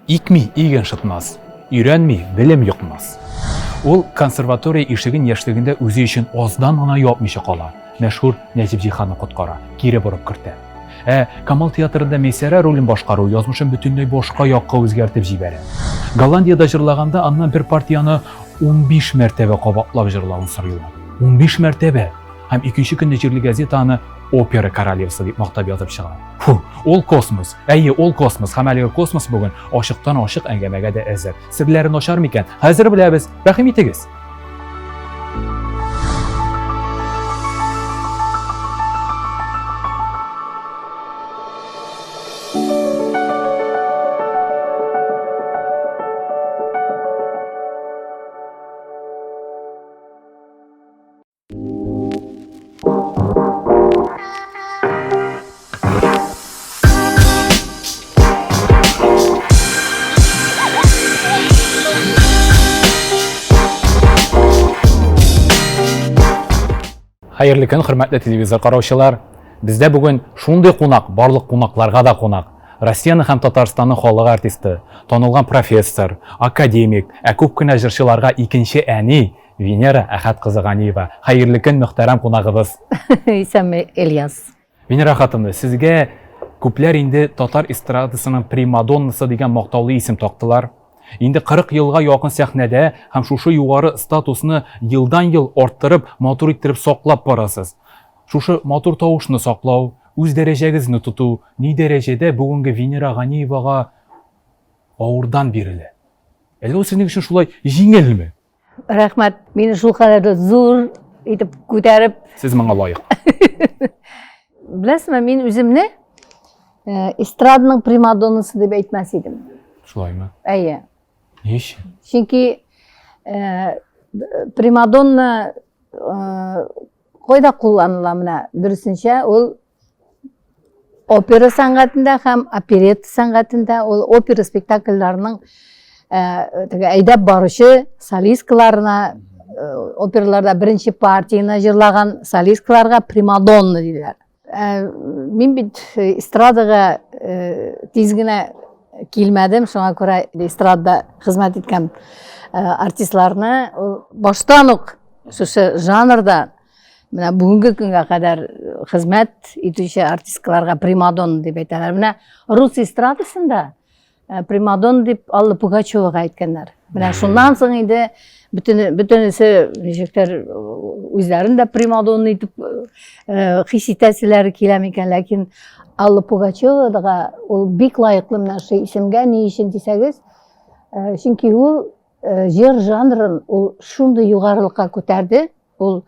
Икми иген шытмас, өйрәнми белем йокмас. Ул консерватория ишеген яшьлегендә үзе өчен аздан гына япмыйча кала, мәшһүр Нәҗип Җиһанны коткара, кире борып кертә. Ә Камал театрында Мәйсәрә ролен башкару язмышын бөтенләй башка якка үзгәртеп җибәрә. Голландиядә җырлаганда аннан бер партияне 15 мәртәбә кабатлап җырлавын сорыйлар. 15 мәртәбә! Һәм икенче көнне җирле газета аны опера королевасы дип мактап язып чыга. Фу, ул космос. Әйе, ул космос. Һәм әлеге космос бүген ачыктан-ачык әңгәмәгә дә әзер. Серләрен ачар микән? Хәзер беләбез. Рәхим итегез. Хәерле көн, хөрмәтле телевизор караучылар. Бездә бүген шундый кунак, барлык кунакларга да кунак. Россиянең һәм Татарстанның халык артисты, танылган профессор, академик, ә күп кенә җырчыларга икенче әни Венера Әхәт кызы Ганиева. Хәерле көн, мөхтәрәм кунагыбыз. Исәнме, Ильяс. Венера хатыны, сезгә күпләр инде татар эстрадасының примадоннасы дигән мактаулы исем тактылар. Инде 40 елга якын сәхнәдә һәм шушы югары статусны елдан-ел арттырып, матур иттереп саклап барасыз. Шушы матур тавышны саклау, үз дәрәҗәгезне тоту ни дәрәҗәдә бүгенге Венера Ганиевага авырдан бирелә? Әллә ул сезнең өчен шулай җиңелме? Рәхмәт, мине шул кадәр зур итеп күтәреп. Сез моңа лаек. Беләсезме, мин үземне э, эстраданың примадоннасы дип әйтмәс идем. Шулаймы? Әйе. Ни өчен? Чөнки э, примадонна э, кайда кулланыла менә дөресенчә ул Опера сәнгатендә һәм оперетта сәнгатендә ул опера спектакльләренең э, теге әйдәп баручы солисткаларына, э, операларда беренче партияне җырлаган солисткаларга примадонна диләр. Э, мин бит эстрадага тиз генә килмәдем, шуңа күрә эстрадада хезмәт иткән артистларны баштан ук шушы жанрда Менә бүгенге көнгә кадәр э, хезмәт итүче артисткаларга примадонна дип әйтәләр. Менә рус эстрадасында э, примадонна дип Алла Пугачевага әйткәннәр. Менә шуннан соң инде бөтен бөтенесе ничектер э, үзләрен дә примадонна итеп хис итәселәре килә микән, ләкин Алла Пугачевага ул бик лаеклы менә шул исемгә, ни өчен дисәгез, чөнки ул җыр жанрын ул шундый югарылыкка күтәрде. Ул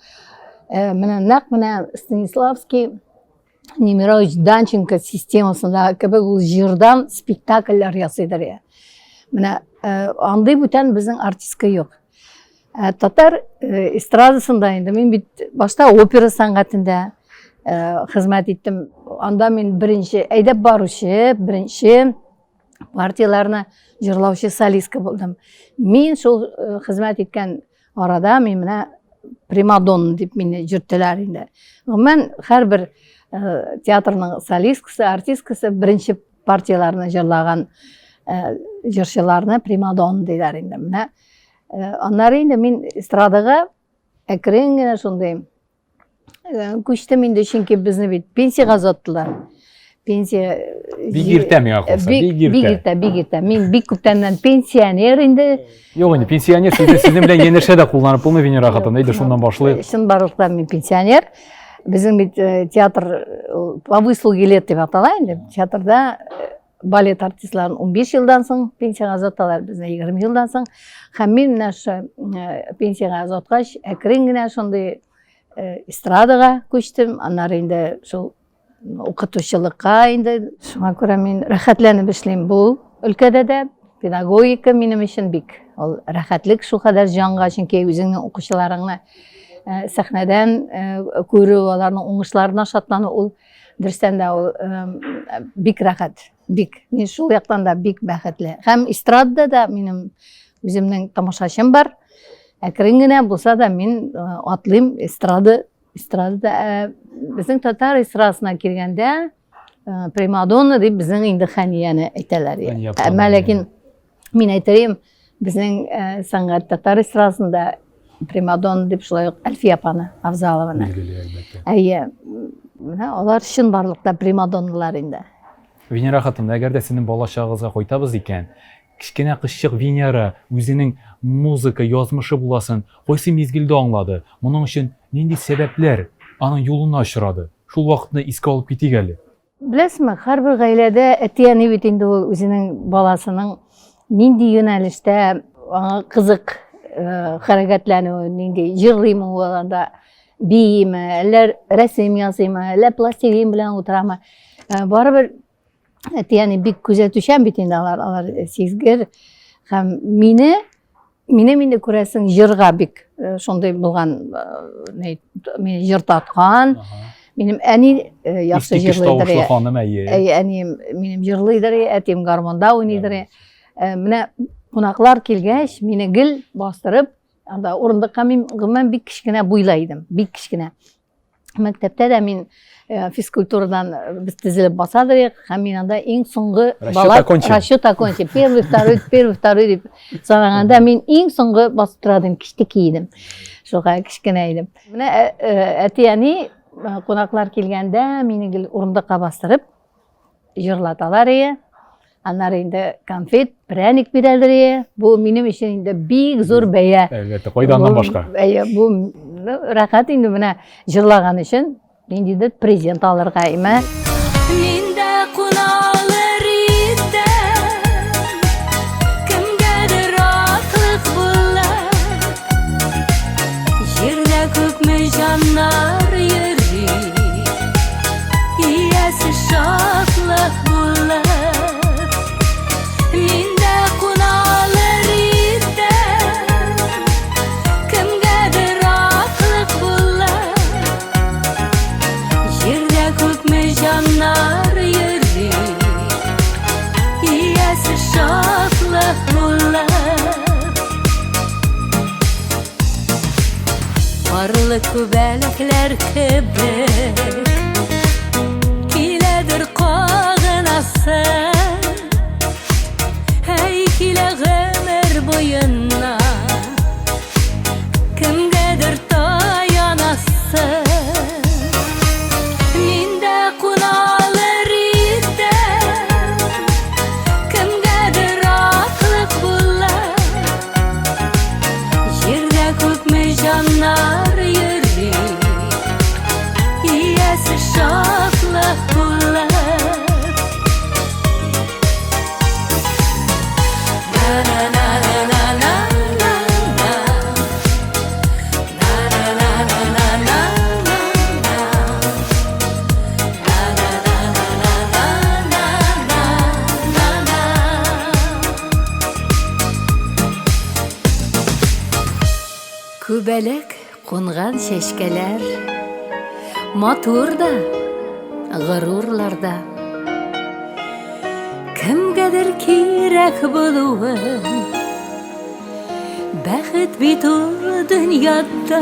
э, менә нәкъ менә Станиславский Немирович Данченко системасында кебек ул җырдан спектакльләр ясыйдыр я. Менә э, андый бүтән безнең артистка юк. Ә татар э, эстрадасында инде мин бит башта опера сәнгатендә э, хезмәт иттем. Анда мин беренче әйдәп баручы, беренче партияләрне җырлаучы солистка булдым. Мин шул э, хезмәт иткән арада мин менә примадонна дип мине йөрттеләр инде. Гомумән, һәрбер э, театрның солисткасы, артисткасы беренче партияләрне җырлаган э, җырчыларны примадонна диләр инде. Менә аннары инде мин эстрадага әкрен генә шундый Э, күчтем инде, чөнки безне бит пенсиягә озаттылар. Пенсия э, бик иртә миңа калса, бик иртә. Бик иртә, бик иртә. Мин бик күптәннән пенсионер инде. Юк инде, пенсионер сүзе сезнең белән янәшә дә кулланып булмый, Венера хатын. Әйдә шуннан башлыйк. Чынбарлыкта мин пенсионер. Безнең бит э, театр по выслуге лет дип атала инде. Театрда балет артистларын 15 елдан соң пенсияга озаталар, безне 20 елдан соң. Һәм мин менә шушы э, пенсияга озаткач, әкрен генә шундый э, эстрадага күчтем. Аннары инде шул укытучылыкка инде. Шуңа күрә мин рәхәтләнеп эшлим бу өлкәдә дә. Педагогика минем өчен бик ул рәхәтлек шулкадәр җанга, чөнки үзеңнең укучыларыңны э, сәхнәдән күрү, аларның уңышларына шатлану ул Дөрестән дә ул бик рәхәт, бик. Мин шул яктан да бик бәхетле. Һәм эстрадада да минем үземнең тамашачым бар. Әкрен генә булса да мин э, атлыйм эстрада, эстрадада. Э, безнең татар эстрадасына килгәндә, э, примадонна дип безнең инде Хәнияне әйтәләр. Әмма ләкин. Мин әйтер идем, безнең э, сәнгать татар эстрадасында примадонна дип шулай ук Әлфия апаны Авзалованы. Билгеле, әлбәттә. Әйе. Менә алар чынбарлыкта примадонналар инде. Венера хатын, әгәр дә сезнең балачагыгызга кайтабыз икән, кечкенә кызчык Венера үзенең музыка язмышы буласын кайсы мизгелдә аңлады? Моның өчен нинди сәбәпләр аның юлына очрады? Шул вакытны искә алып китик әле. Беләсезме, һәрбер гаиләдә әти-әни бит инде ул үзенең баласының нинди юнәлештә аңа кызык э, хәрәкәтләнү, нинди җырлыймы ул анда, бииме, әллә рәсем ясыймы, әллә пластилин белән утырамы. Э, барыбер әти-әни бик күзәтүчән бит инде алар, алар сизгер. Һәм мине Минем инде күрәсең җырга бик э, шундый булган, э, мине җыр тарткан. Минем әни э, яхшы җырлыйдыр. Тавышлы ханым, әйе. Әйе, әнием минем җырлыйдыр, әтием гармунда уйныйдыр. Менә кунаклар килгәч, мине гел бастырып, анда урындыкка мин гомумән бик кечкенә буйлы идем, бик кечкенә. Мәктәптә дә мин э, физкультурадан э, без тезелеп басадыр идек, һәм мин анда иң соңгы бала расчет окончен. Первый, второй, первый, второй дип санаганда мин иң соңгы басып тора идем, кечтеки идем. Шуңа кечкенә идем. Менә э, әти-әни кунаклар килгәндә мине гел урындыкка бастырып җырлаталар ие. Аннары инде конфет, пряник бирәләр ие. Бу минем өчен инде бик зур бәя. Әлбәттә, кайда аннан башка? Әйе, бу рәхәт инде менә җырлаган өчен ниндидер презент алырга име. Мин дә куна алыр идем, кемгәдер атлык булып, җирдә күпме җаннар йөри. Иясе шатлык булып, мин дә куна алыр идем, кемгәдер аклык булып. Җирдә күпме җаннар йөри, иясе шатлык булып. Парлы күбәләкләр кебек Киләдер кагынасы Әй, килә гомер буена Кемгәдер таянасы Мин дә куна алыр идем Кемгәдер аклык булып Җирдә күпме җаннар йөри, Иясе шатлык булып. На-на-на-на-на-на-на. На-на-на-на-на-на-на. На-на-на-на-на-на-на-на. Күбәләк кунган чәчкәләр Матур да, горурлар да. Кемгәдер кирәк булуын Бәхет бит ул дөньяда.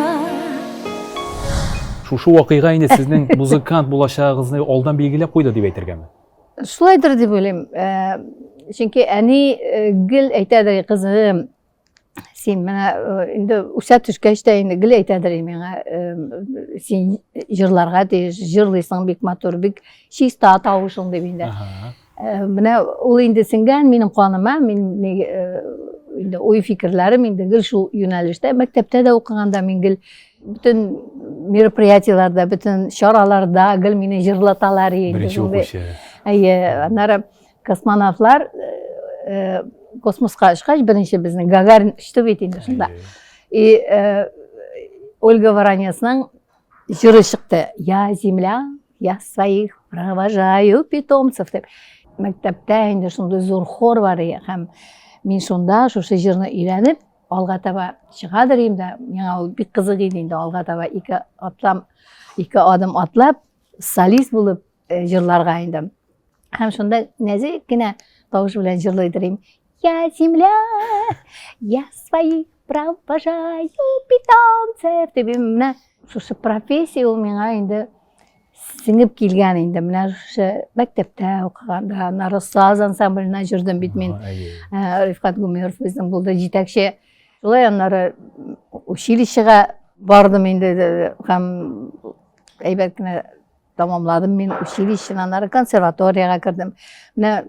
Шушы вакыйга инде сезнең музыкант булачагыгызны алдан билгеләп куйды дип әйтергәме? Шулайдыр дип уйлыйм. Э, чөнки әни э, гел әйтәдер, кызым, син менә э, инде үсә төшкәч тә инде гел әйтәдер миңа, син җырларга тиеш, җырлыйсың бик матур, бик чиста тавышың дип инде. Менә ул инде сеңгән минем каныма, мин инде уй фикерләрем инде гел шул юнәлештә. Мәктәптә дә укыганда мин гел Бөтен мероприятиеләрдә, бөтен чараларда гел мине җырлаталар инде. Беренче укучы. Әйе, аннары космонавтлар э, э, космоска очкач, беренче безнең Гагарин очты бит инде шунда. И э, Ольга Воронецның җыры чыкты. Я земля, я своих провожаю питомцев дип. Мәктәптә инде шундый зур хор бар иде һәм мин шунда шушы җырны өйрәнеп, алга таба чыгадыр инде миңа ул бик кызык иде инде алга таба ике атлам ике адым атлап солист булып э, җырларга инде һәм шунда нәзек кенә тавыш белән җырлыйдыр идем я земля я своих провожаю питомцев дип менә шушы профессия ул миңа инде сеңеп килгән инде. Менә шушы мәктәптә укыганда, аннары саз ансамбленә йөрдем бит мин. Рифкать Гумеров безнең булды җитәкче. Шулай аннары училищега бардым инде һәм әйбәт кенә тәмамладым мин училищены, аннары консерваториягә кердем. Менә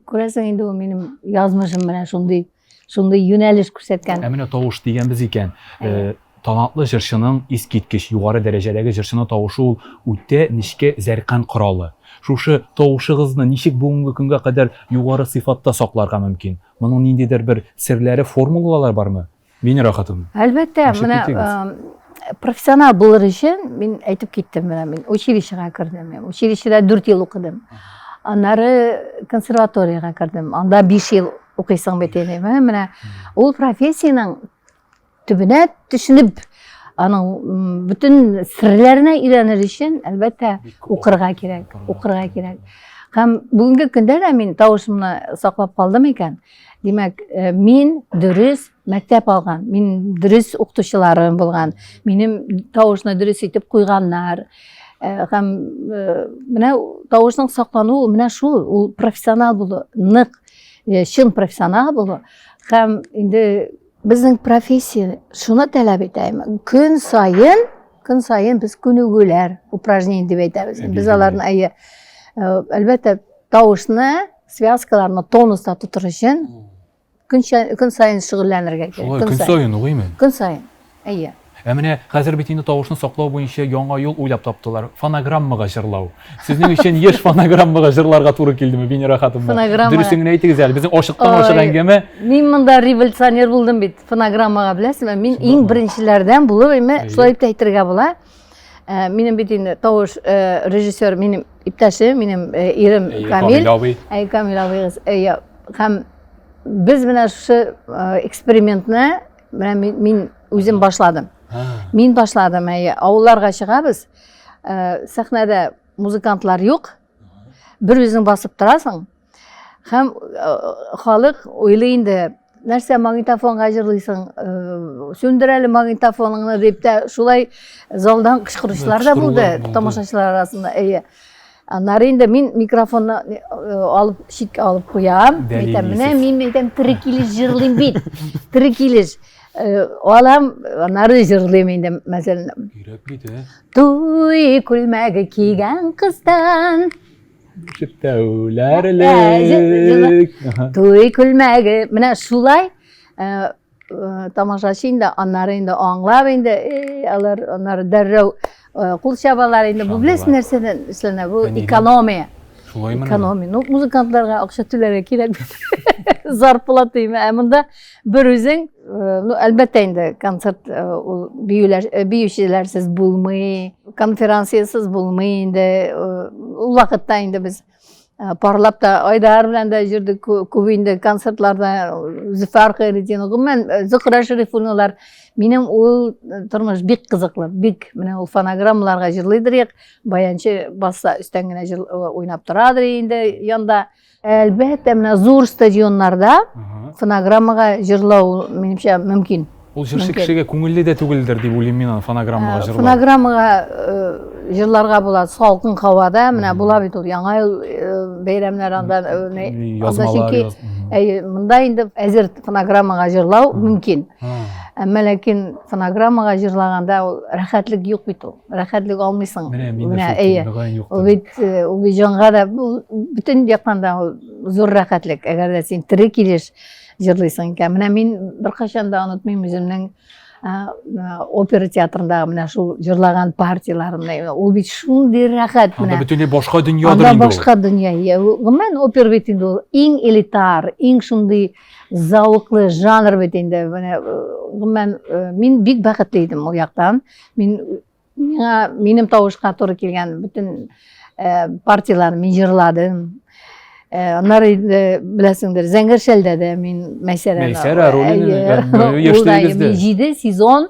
күрәсең инде ул минем язмышым менә шундый, шундый юнәлеш күрсәткән. Ә менә тавыш дигәнбез икән, талантлы җырчының искиткеч югары дәрәҗәдәге җырчының тавышы ул үтә нечкә зәркан коралы. Шушы тавышыгызны ничек бүгенге көнгә кадәр югары сыйфатта сакларга мөмкин? Моның ниндидер бер серләре, формулалары бармы? Венера хатын. Әлбәттә, менә профессионал булыр өчен мин әйтеп киттем, менә мин училищега кердем. Мин училищеда 4 ел укыдым. Аннары консерваториягә кердем. Анда 5 ел укыйсың бит инде. Менә ул профессиянең төбенә төшенеп, аның бөтен серләренә өйрәнер өчен, әлбәттә, укырга кирәк, укырга кирәк. Һәм бүгенге көндә дә мин тавышымны саклап калдым икән, димәк, э, мин дөрес мәктәп алган, мин дөрес укытучыларым булган, минем тавышны дөрес итеп куйганнар. Э, һәм э, менә тавышның саклануы менә шул, ул профессионал булу, нык, чын профессионал булу. Һәм инде безнең профессия шуны таләп итә. Көн саен, көн саен без күнегүләр, упражнение дип әйтәбез. Без аларны әйе, әлбәттә, тавышны, связкаларны тонуста тотыр өчен көн, көн саен шөгыльләнергә кирәк. Шулай, көн саен уймы? Көн саен. Әйе. Ә менә хәзер бит инде тавышны саклау буенча яңа юл уйлап таптылар. Фонограммага җырлау. Сезнең өчен еш фонограммага җырларга туры килдеме, Венера хатынна? Фонограмма. Дөресен генә әйтегез әле. Безнең ачыктан-ачык әңгәмә. Мин монда революционер булдым бит фонограммага, беләсезме? Мин иң беренчеләрдән булып, әмма шулай дип тә әйтергә була. Э, минем бит инде тавыш э, режиссер минем иптәшем, минем э, ирем Камил. Камил абый. Әй, Камил абыегыз. Һәм без менә шушы экспериментны менә мин, мин үзем башладым. Мин башладым, әйе. Авылларга чыгабыз. Сәхнәдә музыкантлар юк. Бер үзең басып торасың. Һәм халык уйлый инде, нәрсә магнитофонга җырлыйсың, сүндер әле магнитофоныңны дип тә шулай залдан кычкыручылар да булды тамашачылар арасында. Әйе. Аннары инде мин микрофонны алып читкә алып куям. Әйтәм, менә мин әйтәм, тере килеш җырлыйм бит. Тере килеш. Алам, аннары җырлыйм инде, мәсәлән. Кирәк бит, ә? Туй күлмәге кигән кыздан Шептәүләр элек. Туй күлмәге. Менә шулай тамашачы инде аннары инде аңлап инде, алар аннары дәррәү кул чабалар инде. Бу беләсең нәрсәдән эшләнә? Бу экономия. Шулаймы? Экономия. Ну, музыкантларга акча түләргә кирәк бит. Зарплата име. Ә монда бер үзең, ну, әлбәттә инде концерт ул биюләр, биючеләрсез булмый, конференциясез булмый инде. Ул вакытта инде без парлап та Айдар белән дә йөрдек күп инде концертларда, Зөфәр Хәйретдинов, гомумән Зөһрә Шәрифуллиналар. Минем ул тормыш бик кызыклы, бик. Менә ул фонограммаларга җырлыйдыр ек, баянчы басса өстән генә җыр уйнап торадыр инде янда. Әлбәттә, менә зур стадионнарда фонограммага җырлау, минемчә, мөмкин. Ул җырчы кешегә күңелле дә түгелдер дип уйлыйм мин аны фонограммага җырлау. Фонограммага җырларга була салкын һавада, менә була бит ул яңа ел бәйрәмнәре анда, анда чөнки әйе, монда инде әзер фонограммага җырлау мөмкин. Әмма ләкин фонограммага җырлаганда ул рәхәтлек юк бит ул. Рәхәтлек алмыйсың. Менә мин дә шул мөгаен юктыр. Ул бит, ул бит җанга да, бөтен яктан да ул зур рәхәтлек. Әгәр дә син тере килеш җырлыйсың икән. Менә мин беркайчан да онытмыйм үземнең опера театрындагы менә шул җырлаган партияләрымны. Ул бит шундый рәхәт менә. Анда бөтенләй башка дөньядыр инде ул. Анда башка дөнья. Гомумән опера бит инде ул иң элитар, иң шундый зәвыклы жанр бит инде. Менә гомумән мин бик бәхетле идем ул яктан. Мин миңа минем тавышка туры килгән бөтен партияләрне мин җырладым. Аннары инде беләсеңдер, Зәңгәр шәлдә дә мин Мәйсәрә. Мәйсәрә ролен яшьлегегездә. 7 сезон,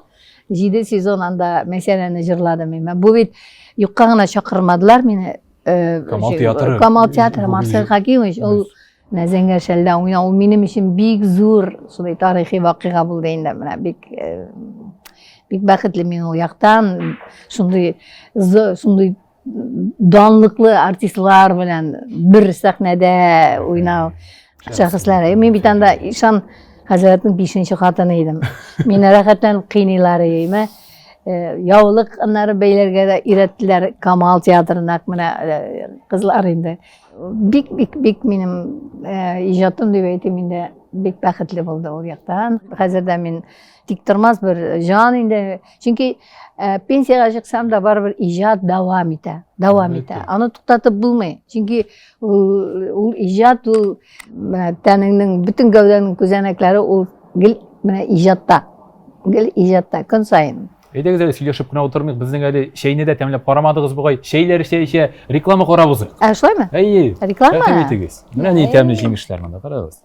7 сезон анда Мәйсәрәне җырладым мин. Бу бит юкка гына чакырмадылар мине. Камал театры. Камал театры, Марсель Хакимович, ул менә Зәңгәр шәлдә уйнау, ул минем өчен бик зур шундый тарихи вакыйга булды инде. Менә бик бик бәхетле мин ул яктан. Шундый шундый. Данлыклы артистлар белән бер сәхнәдә уйнау шәхесләр. Мин бит анда Ишан хәзрәтнең бишенче хатыны идем. Мине рәхәтләнеп кыйныйлар иде. Э, яулык аннары бәйләргә дә өйрәттеләр Камал театрына менә э, кызлар инде. Бик бик бик минем э, иҗатым дип әйтим инде бик бәхетле булды ул яктан. Хәзер дә мин тик тормас бер җан инде. Чөнки э, пенсиягә чыксам да барыбер иҗат дәвам итә, дәвам итә. Аны туктатып булмый. Чөнки ул, ул иҗат ул менә тәнеңнең бөтен гәүдәнең күзәнәкләре ул гел менә иҗатта. Гел иҗатта көн саен. Әйдәгез әле сөйләшеп кенә утырмыйк. Безнең әле чәйне дә тәмләп карамадыгыз бугай. Чәйләр эчә-эчә реклама карап узыйк. Ә шулаймы? Әйе. Реклама? Рәхим итегез. Менә ни тәмле җимешләр монда, карагыз.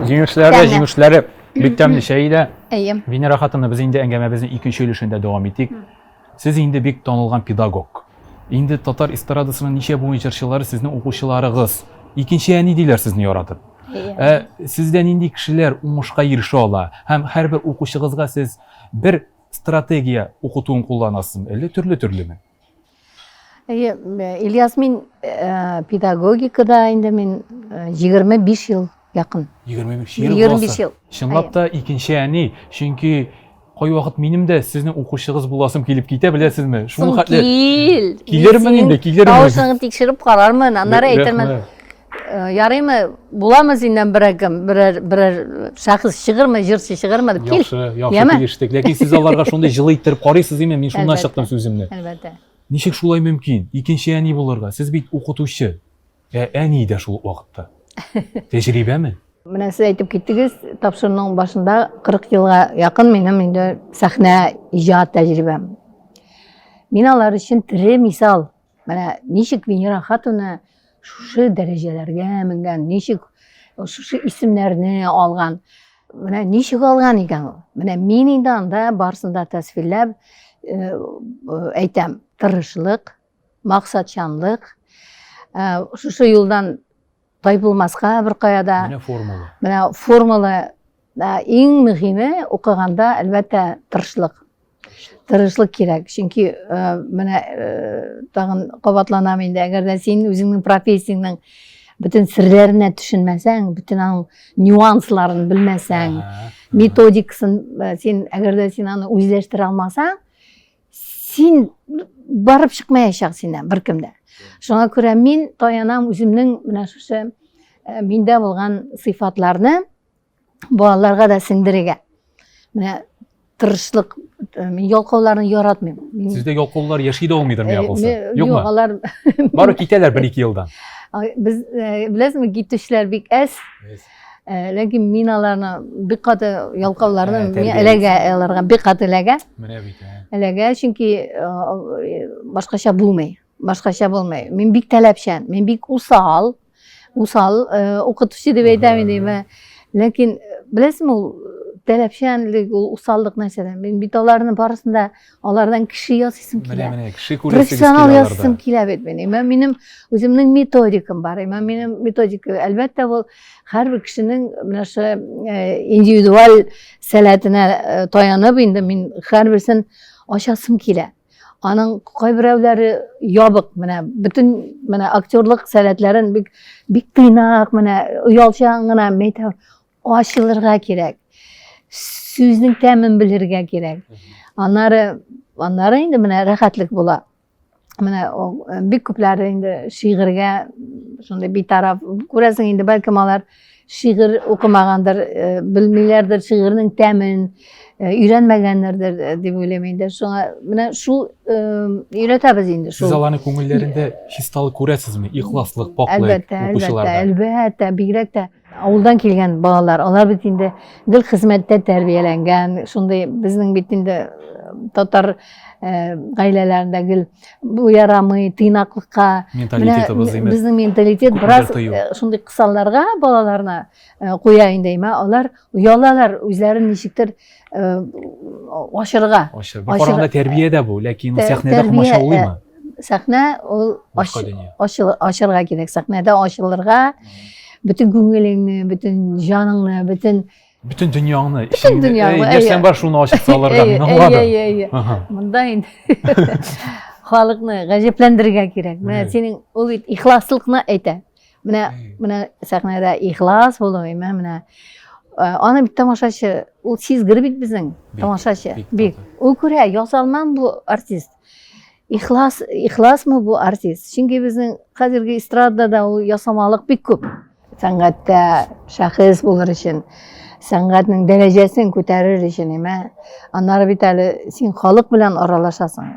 Җиңүчеләр дә, җиңүчеләре бик тәмле чәй дә. Әйе. Венера хатыны, без инде әңгәмәбезнең икенче өлешендә дәвам итик. Сез инде бик танылган педагог. Инде татар эстрадасының ничә буын җырчылары сезнең укучыларыгыз. Икенче әни диләр сезне яратып. Ә сездә нинди кешеләр уңышка ирешә ала? Һәм һәрбер укучыгызга сез бер стратегия укытуын кулланасызмы, әллә төрле-төрлеме? Әйе, Ильяс, мин э, педагогикада инде мин 25 э, ел якын. 25 ел. 25 ел. Чынлап та икенче әни, чөнки кайвакыт минем дә сезнең укучыгыз буласым килеп китә, беләсезме? Шуның хәтле. Кил. Килермен инде, килермен. Тавышыңны тикшереп карармын, аннары әйтермен. Э, ярыймы, буламы синнән берәр кем, берәр берәр шәхес чыгырмы, җырчы чыгырмы дип кил. Яхшы, яхшы килештек. Ләкин сез аларга шундый җылы иттереп карыйсыз, име, мин шуннан чыктым сүземне. Әлбәттә. Ничек шулай мөмкин? Икенче әни булырга. Сез бит укытучы. Ә әни дә шул ук вакытта. Тәҗрибәме? Менә сез әйтеп киттегез, тапшыруның башында 40 елга якын минем инде сәхнә иҗат тәҗрибәм. Мин алар өчен тере мисал. Менә ничек Венера Хатуна шушы дәрәҗәләргә менгән, ничек шушы исемнәрне алган. Менә ничек алган икән ул? Менә мин инде анда барысын да тәсвирләп э, әйтәм. Тырышлык, максатчанлык, э, шушы юлдан тайпылмаска бер кая да. Менә формула. Менә формула. Э, иң мөһиме укыганда, әлбәттә, тырышлык. Тырышлык кирәк. Чөнки э, менә тагын кабатланам инде, әгәр дә син үзеңнең профессияңнең бөтен серләренә төшенмәсәң, бөтен аның нюансларын белмәсәң, методикасын син әгәр дә син аны үзләштерә алмасаң, син барып чыкмаячак синнән беркем дә. Шуңа күрә мин таянам үземнең менә шушы э, миндә булган сыйфатларны балаларга да сеңдерергә. Менә тырышлык, э, мин ялкауларны яратмыйм. Сездә ялкаулар яши дә алмыйдыр миңа э, калса. Юкмы? Юк, алар Бары китәләр бер-ике елдан. Без беләсезме, китүчеләр бик әз. Э, ләкин мин аларны бик каты ялкауларны мин эләгә аларга бик каты эләгә. Менә бит, ә. Эләгә, чөнки э, башкача булмый. Башкача булмый. Мин бик таләпчән, мин бик усал. Усал э, укытучы дип әйтәм инде. Ләкин беләсезме ул таләпчәнлек, ул усаллык нәрсәдән? Мин бит аларны барысын да алардан кеше ясыйсым килә. Менә, менә, кеше күрәсегез килә. Профессионал ясыйсым килә бит минем. Минем үземнең методикам бар. Минем методика, әлбәттә, ул һәрбер кешенең менә шу э, индивидуаль сәләтенә э, таянып инде мин һәрберсен ачасым килә. Аның кайберәүләре ябык, менә бөтен менә актерлык сәләтләрен бик бик тыйнак, менә оялчан гына мәйтәм, ачылырга кирәк. Сүзнең тәмен белергә кирәк. Аннары аннары инде менә рәхәтлек була. Менә э, бик күпләре инде шигырьгә шундый битараф. Күрәсең инде, бәлкем алар шигырь укымагандыр, э, белмиләрдер шигырьнең тәмен, э, өйрәнмәгәннәрдер дип уйлыйм инде. Шуңа менә шул өйрәтәбез инде шул. Сез аларның күңелләрендә чисталык күрәсезме? Ихласлык, пакьлык әлбәттә, әлбәттә, әлбәттә, бигрәк тә Авылдан килгән балалар, алар бит инде гел хезмәттә тәрбияләнгән, шундый безнең бит инде татар гаиләләрендә гел бу ярамый, тыйнаклыкка. Менталитетыбыз димәк. Безнең менталитет бераз шундый кысаларга балаларны куя инде, әйме, алар оялалар үзләрен ничектер ачырга. Ачыр. Бер караганда тәрбия дә бу, ләкин сәхнәдә комачаулыймы? Сәхнә ул ачырга кирәк. Сәхнәдә ачылырга, бөтен күңелеңне, бөтен җаныңны, бөтен бөтен дөньяңны, бөтен дөньяңны, нәрсәң бар, шуны ачып салырга, мин аңладым. Әйе, әйе, Монда инде халыкны гаҗәпләндерергә кирәк. Менә синең ул бит ихласлыкны әйтә. Менә менә сәхнәдә ихлас булу, менә менә аны бит тамашачы, ул сизгер бит безнең тамашачы. Бик. Ул күрә, ясалман бу артист. Ихлас, ихласмы бу артист? Чөнки безнең хәзерге эстрадада ул ясамалык бик күп. Сәнгатьтә шәхес булыр өчен, сәнгатьнең дәрәҗәсен күтәрер өчен, әмма аннары бит әле син халык белән аралашасың.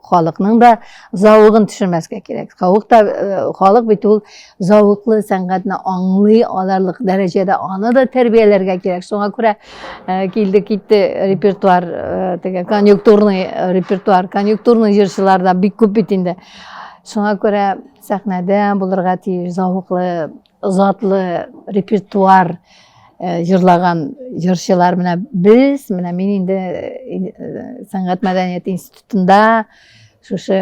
Халыкның да зәвыгын төшермәскә кирәк. Халык та э, халык бит ул зәвыклы сәнгатьне аңлый аларлык дәрәҗәдә аны да тәрбияләргә кирәк. Шуңа күрә э, килде китте репертуар э, теге конъюнктурный репертуар, конъюнктурный җырчылар да бик күп бит инде. Шуңа күрә сәхнәдә булырга тиеш зәвыклы, затлы репертуар э, җырлаган җырчылар менә без, менә мин инде э, сәнгать мәдәнияте институтында шушы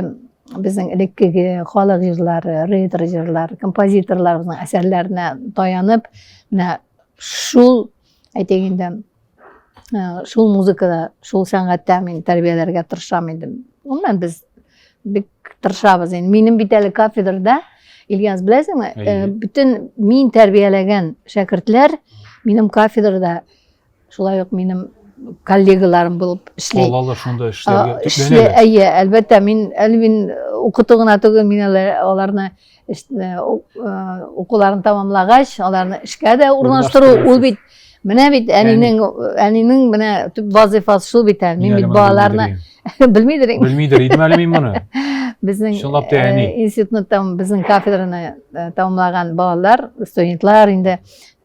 безнең элеккеге халык җырлары, ретро җырлар, композиторларыбызның әсәрләренә таянып, менә шул әйтик инде э, шул музыкада, шул сәнгатьтә мин тәрбияләргә тырышам инде. Гомумән без бик тырышабыз инде. Минем бит әле кафедрада, Ильяс, беләсеңме, э, бөтен мин тәрбияләгән шәкертләр минем кафедрада шулай ук минем коллегаларым булып эшли. Алалар шунда эшләргә төпләнәләр. Әйе, әлбәттә, мин әле мин укыту гына түгел, мин әле аларны э, э, укуларын тәмамлагач, аларны эшкә дә урнаштыру, ул бит менә бит әнинең әнинең менә төп вазифасы шул бит әле. Мин бит балаларны белмидер инде. Белмидер идем әле мин моны. Безнең Чынлап та әни. Э, институтны там безнең кафедраны э, тәмамлаган балалар, студентлар инде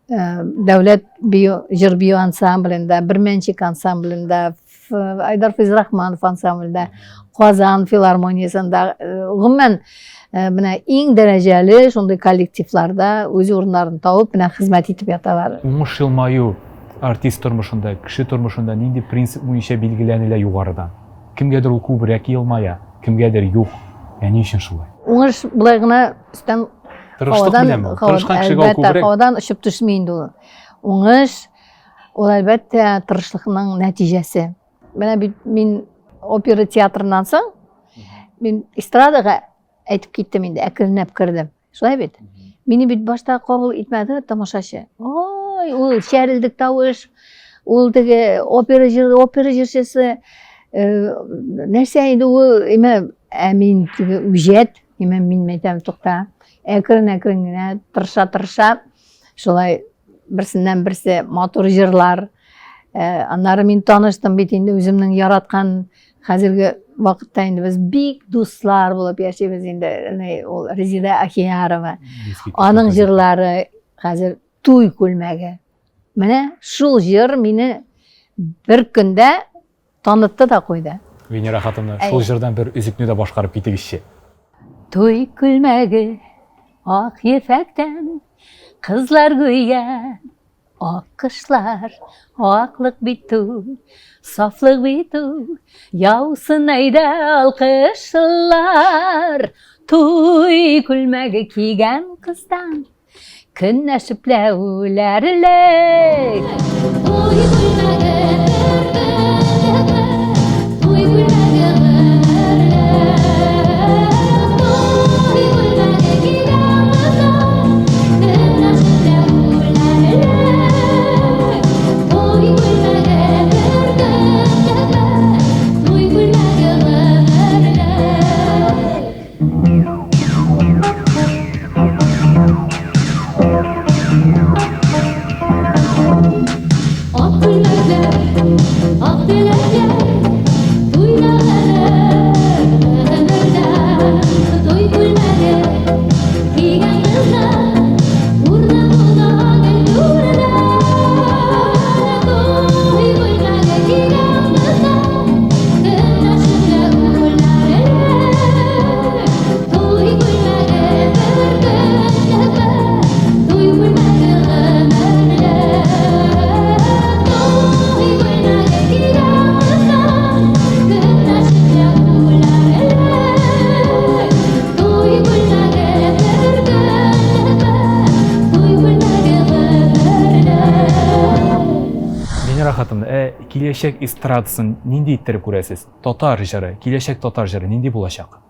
э, дәүләт бию җыр бию ансамблендә, Бермәнчек ансамблендә, Айдар Фәйзрахманов ансамблендә, Казан филармониясендә, гомумән менә иң дәрәҗәле шундый коллективларда үз урыннарын табып, менә хезмәт итеп яталар. Уңыш елмаю артист тормышында, кеше тормышында нинди принцип буенча билгеләнелә югарыдан? Кемгәдер ул күбрәк елмая, кемгәдер юк. Ә ни өчен шулай? Уңыш болай гына өстән Тырышлык беләнме? Тырышкан кешегә ул күбрәк. Һавадан очып төшми инде ул. Уңыш ул әлбәттә тырышлыкның нәтиҗәсе. Менә бит мин опера театрыннан соң мин эстрадага әйтеп киттем инде, әкренләп кердем. Шулай бит? Мине бит башта кабул итмәде тамашачы. Ой, ул чәрелдек тавыш, ул теге опера җыр, опера җырчысы, э, нәрсә инде ул, имә, ә мин теге үҗәт, имә мин әйтәм, тукта, әкрен-әкрен генә тырыша-тырыша, шулай берсеннән берсе матур җырлар. Э, аннары мин таныштым бит инде үземнең яраткан хәзерге вакытта инде без бик дуслар булып яшибез инде. Ул Резида Ахиярова. Аның җырлары хәзер туй күлмәге. Менә шул җыр мине бер көндә танытты да куйды. Венера хатыны, шул җырдан бер өзекне дә башкарып китегезче. Туй күлмәге ак ефәктән, кызлар гүя ак кышлар, аклык бит ул, сафлык бит ул, яусын әйдә алкышлар. Туй күлмәге кигән кыздан Көнләшеп ләүләрлек. Туй күлмәге бер туй күлмәге гомерлек. Туй күлмәге кигән кыздан көнләшеп ләүләрлек. Туй күлмәге бер туй күлмәге гомерлек. Ак күлмәкләр, Хатыным, ә киләчәк эстрадасын нинди иттереп күрәсез? Татар җыры, киләчәк татар җыры нинди булачак?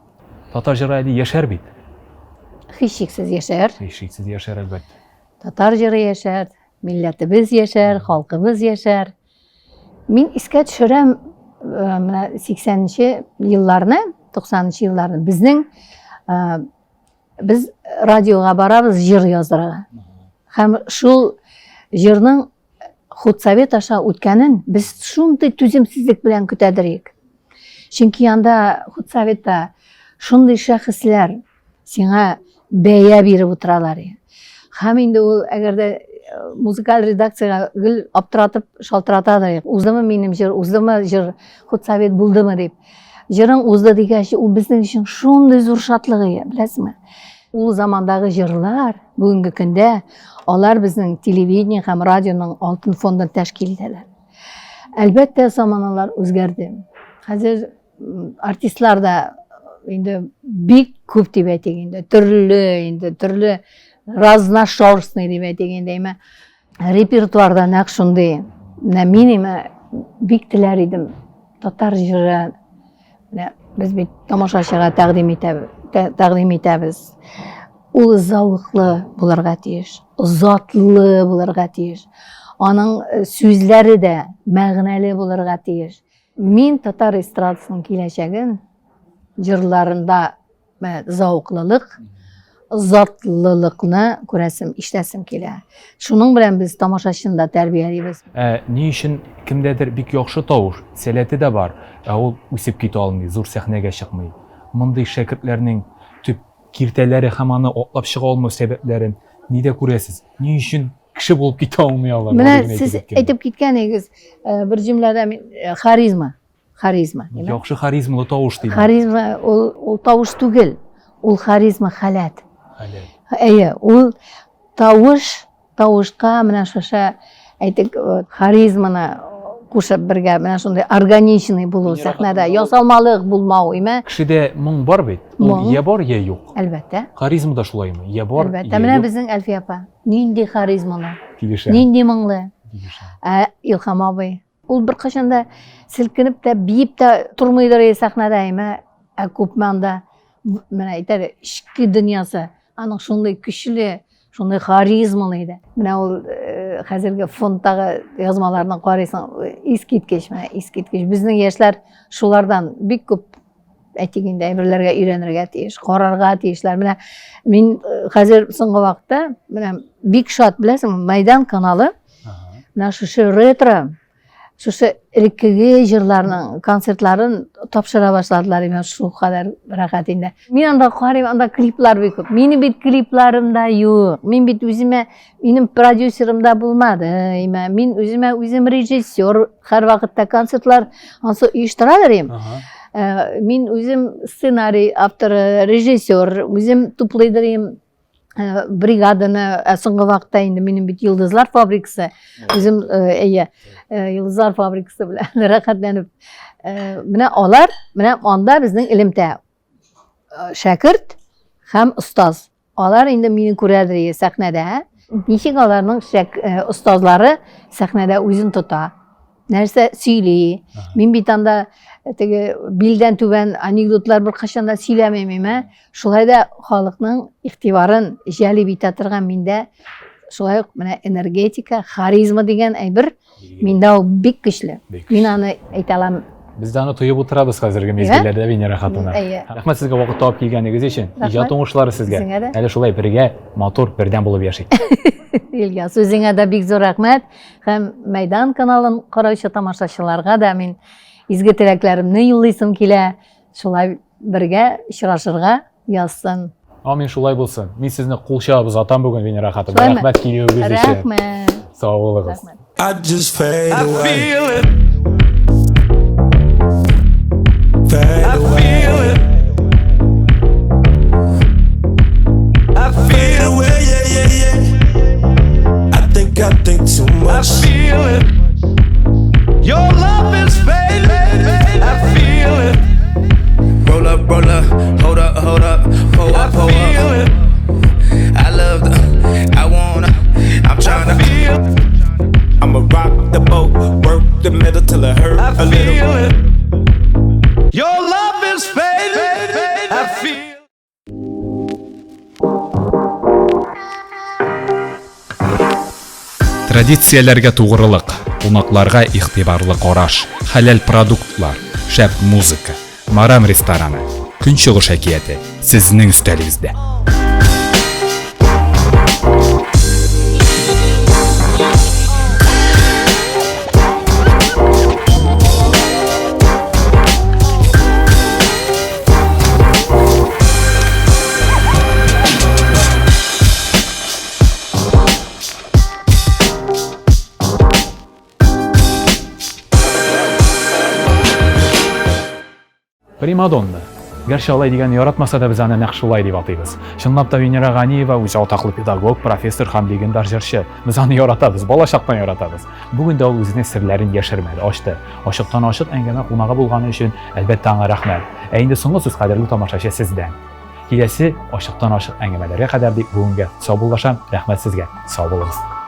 Татар җыры әле яшәр бит. Һичшиксез яшәр. Һичшиксез яшәр, әлбәттә. Татар җыры яшәр, милләтебез яшәр, халкыбыз яшәр. Мин искә төшерәм, э, менә 80-нче елларны, 90-нчы елларны безнең э, без радиога барабыз җыр яздырырга. Һәм шул җырның худсовет аша үткәнен без шундый түземсезлек белән көтәдер идек. Чөнки анда худсоветта шундый шәхесләр сиңа бәя биреп утыралар. Һәм инде ул әгәр дә э, музыкаль редакциягә гел аптыратып шалтыратадыр. Уздымы минем җыр, уздымы җыр, худсовет булдымы дип. Җырың узды дигәч, ул безнең өчен шундый зур шатлык иде, беләсезме? Ул замандагы җырлар бүгенге көндә алар безнең телевидение һәм радионың алтын фондын тәшкил итәләр. Әлбәттә, заманалар үзгәрде. Хәзер артистлар да инде бик күп дип әйтик инде, төрле инде, төрле разношерстный дип әйтик инде, әмма репертуарда нәкъ шундый. Менә мин имә бик теләр идем татар җыры. Менә без бит тамашачыга тәкъдим итәбез, тәкъдим итәбез. Ул зәвыклы булырга тиеш, затлы булырга тиеш. Аның э, сүзләре дә мәгънәле булырга тиеш. Мин татар эстрадасының киләчәген җырларында зәвыклылык, затлылыкны күрәсем, ишетәсем килә. Шуның белән без тамашачыны да тәрбиялибез. Ә ни өчен кемдәдер бик яхшы тавыш, сәләте дә бар, ә ул үсеп китә алмый, зур сәхнәгә чыкмый? Мондый шәкертләрнең төп киртәләре һәм аны атлап чыга алмау сәбәпләрен нидә күрәсез? Ни өчен кеше булып китә алмый алар? Менә сез әйтеп киткән идегез, э, бер җөмләдә э, харизма. Харизма. Яхшы харизмалы тавыш димәк. Харизма ул ул тавыш түгел. Ул харизма халәт. Халәт. Әйе, ул тавыш тавышка менә шушы әйтик э, харизманы кушып бергә менә шундый органичный булу сәхнәдә ясалмалык булмау име кешедә моң бар бит ул я бар я юк әлбәттә харизма да шулаймы я бар әлбәттә менә безнең әлфия апа нинди харизмалы килешә нинди моңлы килешә ә илһам абый Ул беркайчан да селкенеп тә, биеп тә тормыйдыр сәхнәдә, әмма ә күпме анда менә әйтәләр, эчке дөньясы аның шундый көчле, шундый харизмалы иде. Менә ул э, хәзерге фондтагы язмаларны карыйсың, искиткеч, менә искиткеч. Безнең яшьләр шулардан бик күп әйтик инде әйберләргә өйрәнергә тиеш, карарга тиешләр. Менә мин э, хәзер соңгы вакытта менә бик шат, беләсеңме, Майдан каналы менә шушы ретро, шушы элеккеге җырларның концертларын тапшыра башладылар. Менә шул кадәр рәхәт инде. Мин анда карыйм, анда клиплар бик күп. Минем бит клипларым да юк. Мин бит үземә, минем продюсерым да булмады. Имә, мин үземә үзем режиссер, һәрвакытта концертлар ансы оештыралар им. Э, мин үзем сценарий авторы, режиссер, үзем туплыйдыр им э, бригаданы. Ә соңгы вакытта инде минем бит Йолдызлар фабрикасы, үзем э, әйе, Йолдызлар фабрикасы белән рәхәтләнеп. Менә алар, менә анда безнең элемтә. Шәкерт һәм остаз. Алар инде мине күрәдер сәхнәдә. Ничек аларның шәк, э, остазлары сәхнәдә үзен тота, нәрсә сөйли. Мин бит анда э, теге билдән түбән анекдотлар беркайчан да сөйләмим, ә? Шулай да халыкның игътибарын җәлеп итә торган миндә шулай ук менә энергетика, харизма дигән әйбер Миндә ул бик көчле. Мин аны әйтә алам. Без дә аны тоеп утырабыз хәзерге мизгелләрдә, Венера хатыны. Рәхмәт сезгә вакыт табып килгәнегез өчен. Иҗат уңышлары сезгә. Әле шулай бергә матур, бердәм булып яшик. Ильяс, үзеңә дә бик зур рәхмәт. Һәм Мәйдан каналын караучы тамашачыларга да мин изге теләкләремне юллыйсым килә. Шулай бергә очрашырга язсын. Амин, шулай булсын. Мин сезне кул чабып озатам бүген, Венера хатым. Рәхмәт килүегез өчен. Рәхмәт. Сау булыгыз. I just fade away. I feel it. Fade I away. feel it. I Fade feel it. away, yeah, yeah, yeah. I think too I much. feel it. Your love is fading. I feel it. Roll up, roll up, hold up, hold up, pull I up, pull feel up. it. I love the, I wanna, I'm I tryna. feel. I'ma rock the boat, work the middle till it hurt I a little. feel it. Your love is fading. I feel. Традицияләргә тугрылык, кунакларга игътибарлы караш, хәләл продуктлар, шәп музыка. Марам рестораны. Көнчыгыш әкияте сезнең өстәлегездә. Примадонна. Гәрчә алай дигәнне яратмаса да, без аны нәкъ шулай дип атыйбыз. Чынлап та Венера Ганиева үзе атаклы педагог, профессор һәм легендар җырчы. Без аны яратабыз, балачактан яратабыз. Бүген дә ул үзенең серләрен яшермәде, ачты. Ачыктан-ачык әңгәмә кунагы булганы өчен, әлбәттә, аңа рәхмәт. Ә инде соңгы сүз кадерле тамашачы сездән. Киләсе ачыктан-ачык әңгәмәләргә кадәр дип бүгенгә саубуллашам. Рәхмәт сезгә. Сау булыгыз.